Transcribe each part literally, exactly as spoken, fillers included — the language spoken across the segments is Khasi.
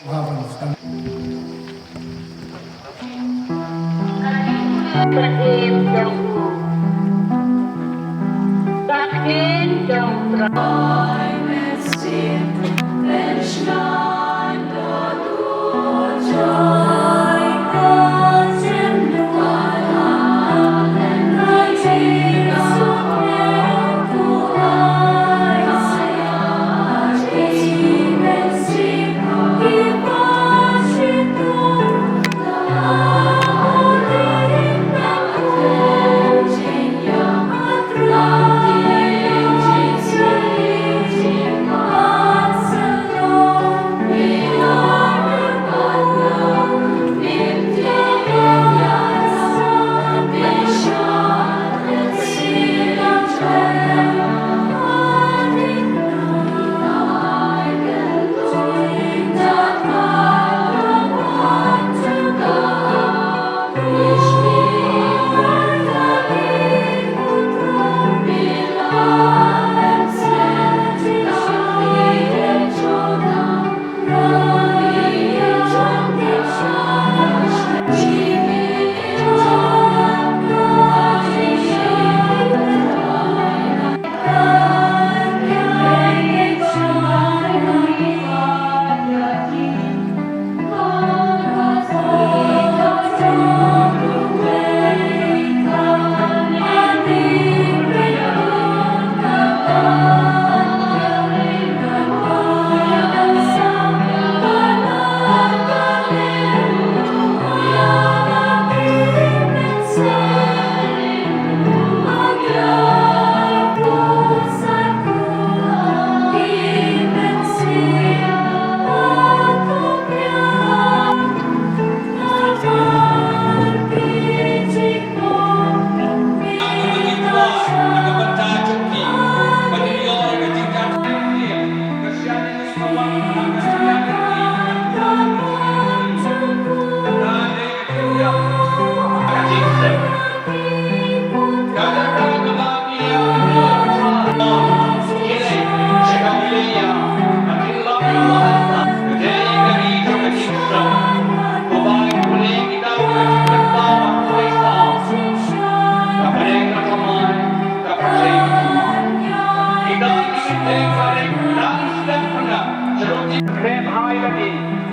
Haven.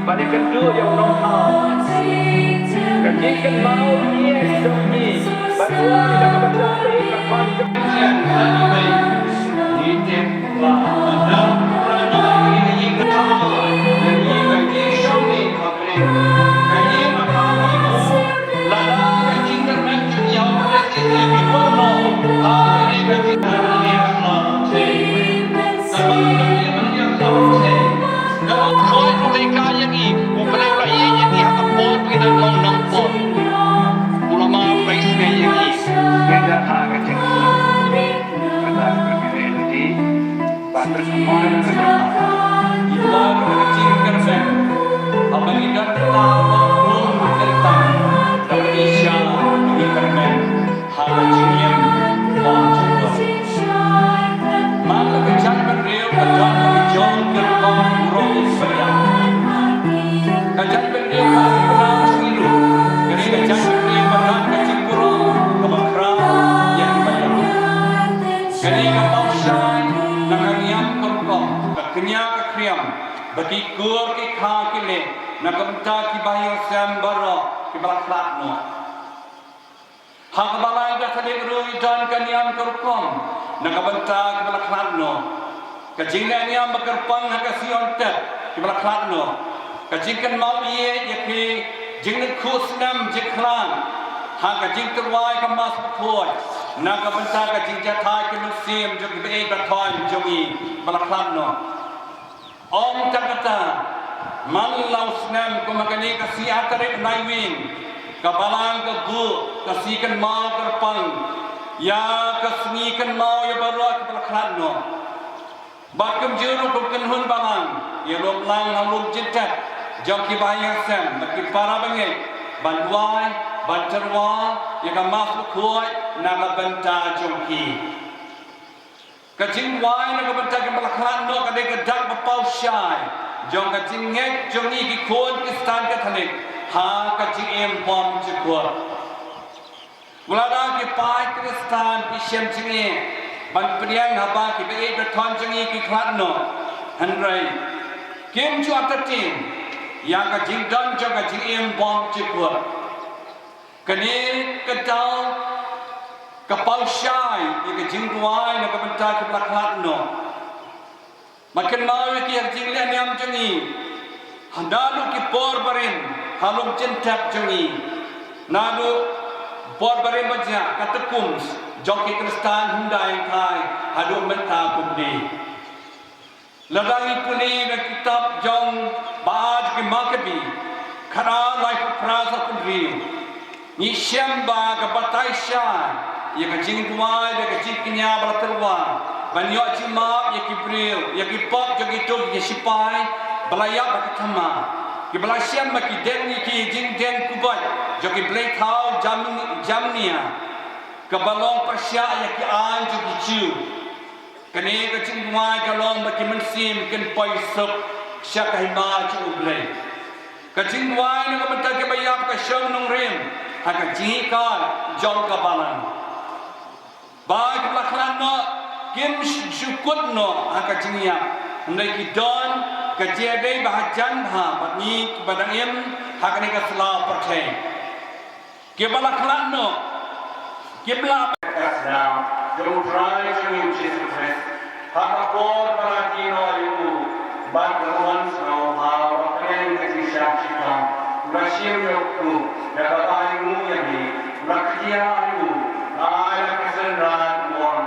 Ba dei kynduh ïa u nongthaw. Ka jingkynmaw ïa jong ngi. Ba dei da kaba dei ka ban jong ngi. Ngi tip ba ka dang pra ngi ïa ka jingkynmaw. Ngi ïa ka jingshong ngi ba ka dei. Ka jingkynmaw ïa ngi. Lada ka jingkyrmen jong ngi ha u Khrist Jisu ki bun noh. Ha ka dei ka jingkynmaw ïa ngi. Sabab ka jingkynmaw ïa ngi. Ka Blei u la ïeit ïa ngi ha ka por ba ngi dang long nongpop. U la map ba isynei ïa ngi. Ngi da ha ka jingkyrmen. Ka da ka jingkyrmen. Ba ka jingkyrmen. Ïa ka jingkyrmen. Haba ngi don ka la ka bun ka kyrmen. Ka ba ngi shah ka jingkyrmen. Ha ka jingim ong jingim. Mar ka jaiñbynriew ka don ka jong ka rukom burom ïa ki baïa. Ka jaiñbynriew ka sngewbha ïa ngi ruh. Ka dei ka jaiñbynriew ka don ka jingburom kaba khraw ïa ki baïa. Ka dei ka paw shai na ka niam ka rukom, ka kñia ka khriam, ba ki kur ki kha ki leh na ka bynta ki bahaïing sem baroh kiba la khlad noh. Ha kaba lai da ka dei ruh i don ka niam ka rukom na ka bynta kiba la khlad noh. Ka jingleh niam ba kyrpang ha ka sngi Ontet kiba la khlad noh. Ka jingkynmaw ïa ki jinglyngkhuh snem jingkhlad ha ka jingtyrwa ïa ka Mass Bakhuid na ka bynta ka jingjahthait ka mynsiem jong ki ba ïeit ba thoh jong ngi ba la khlad noh. Ym tang kata, man la u snem kum ha kane ka sngi ar tarik Naiwieng, ka Balang ka buh ka sngi kynmaw kyrpang ïa ka sngi kynmaw ïa baroh kiba la khlad noh. Bad kumjuh ruh kum kynhun Balang ïa lum lang ha lum jingtep jong ki bahaïing sem bad ki para bangeit ban duwai ban tyrwa ïa ka Mass Bakhuid na ka bynta jong ki. Ka jingduwai na ka bynta kiba la khlad noh ka dei ka dak ba paw shai. jong ka jingngeit jong ngi ki khun Khristan Katholik ha ka jingim bymjukut. Wat lada ki paid Khristan ki shem jingeh ban pdiang haba ki ba-ïeit ba-thon jong ngi ki khlad noh, hynrei kim ju ap tatim ïa ka jingdon jong ka jingim bymjukut. Kane ka daw ka paw shai ïa ka jingduwai na ka bynta ki ba la khlad noh. Bad kynmaw ïa ki ha ka jingleh niam jong ngi, naduh ki por barim ha lum jingtep jong ngi, naduh por barim ba jia, katkum jong ki Khristan hyndai thai haduh mynta kumne. Lada ngi pule na kitab jong Ba-, jong ki Makabi, khatar laiphew phra, saw phew, ngi shem ba ka batai shai ïa ka jingduwai, ïa ka jingkñia ba la tyrwa ban ïoh jingmap ïa ki briew, ïa ki pop jong kito ki shipai ba la ïap ha ka thma, ki ba la shem ba ki deng ïa ki jingdeng kubat jong ki blei thaw Jam-, Jamnia, ka ba long pyrshah ïa ki aiñ jong ki Jiw. Kane ka jingduwai ka long ba ki mynsiem kin poi suk sha ka hima jong U Blei. Ka jingduwai na ka bynta ki ba ïap ka shong nongrim ha ka jinghikai jong ka balang. Ba ki ba la khlad noh kim shu-, shu kut noh ha ka jingïap, hynrei ki don ka jingïadei ba hajan bha bad ngi ki ba dang im ha kane ka sla pyrthei. Ki ba la khlad noh, ki ba la ka snam jong U Trai jong ngi U Jisu Khrist, ha ka por ba la die noh ïa u bad ka wan sngewbha, u la pynïaid ka jingshah shitom, u la shim ïa u kpu, da kaba ainguh ïa ngi, u la khia ïa u, la ai la ka synran, u ong,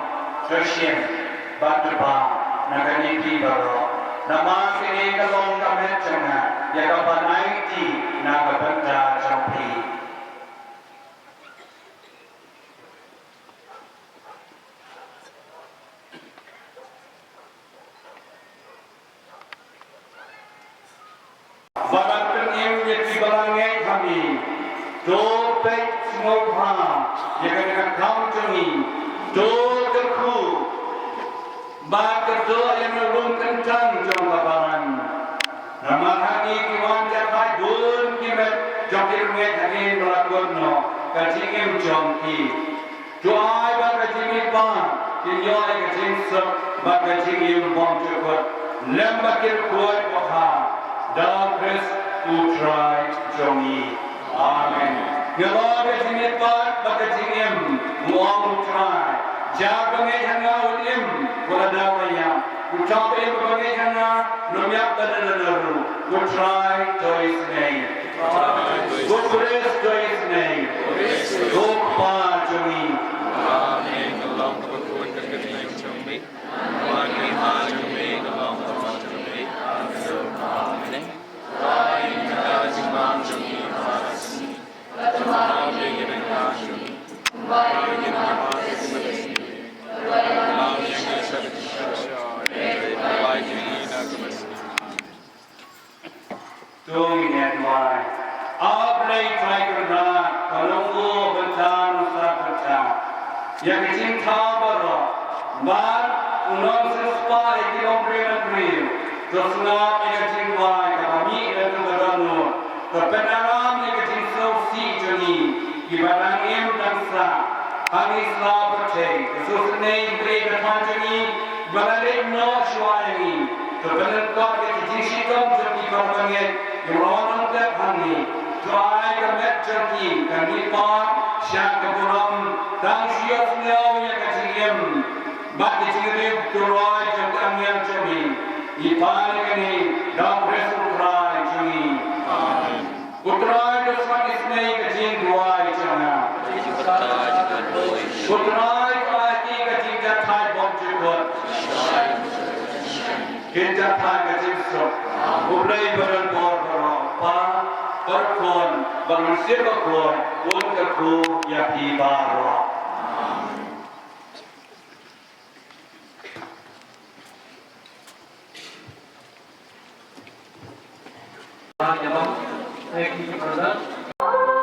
to shim bad to bam na kane phi baroh, namar kane ka long ka met jong nga ïa ka ban aiti na ka bynta jong phi. Ba la pynim ïa ki ba la ngeit ha me. To peit sngewbha ïa kane ka kam jong ngi. To kyrkhu bad kyrdoh ïa ka rung kyntang jong ka balang. Namar ha ngi ki wan jahthait bun ki met jong ki ryngiet hadien ba la kut noh ka jingim jong ki. To ai ba ka jingmihpat kin ïoh ïa ka jingsuk bad ka jingim bymjukut lem bad ki riewkhuid ba bha, da U Khrist U Trai jong ngi. Amen. Ngi roi ka jingmihpat bad ka jingim, u ong U Trai. Jar ba ngeit ha nga un im wat la dang ïap. Uta uba im bad ngeit ha nga un ym ïap lada lada ruh. U Trai to isynei. U Khrist to isynei. U Kpa jong ngi. To ngin ïa duwai. A Blei Trai Kynrad, ka long u bynta nongsan bynta ïa ka jingthaw baroh bad u nongsiewspah ïa ki longbriew nongbriew. To sngap ïa ka jingduwai kaba mih na ka dohnud. To pyndonkam ïa ka jingsngewsih jong ngi kiba dang im dang sah. Hangne sla pyrthei, ka sngewsynei bri ka thaiñ jong ngi ba la leit noh shuwa ïa ngi. To pynlyngkot ïa ki jingshitom jong ki para bangeit, ki nongtep hangne. To ai ka met jong ki kan mihpat sha ka burom, tang shu ïohsngew ïa ka jingim bad ka jingriewthurai jong ka angel jong ngi. Ngi pan ïa kane da U Khrist U Trai jong ngi. Amen. U Trai to sngap isynei ka jingduwai jong nga. U Trai to ai ïa ki ka jingjahthait bymjukut. Ki jahthait ka jingsuk. U Blei ba donbor baroh, Kpa bad Khun bad Mynsiem Bakhuid, un kyrkhu ïa phi baroh. Thank you, brother.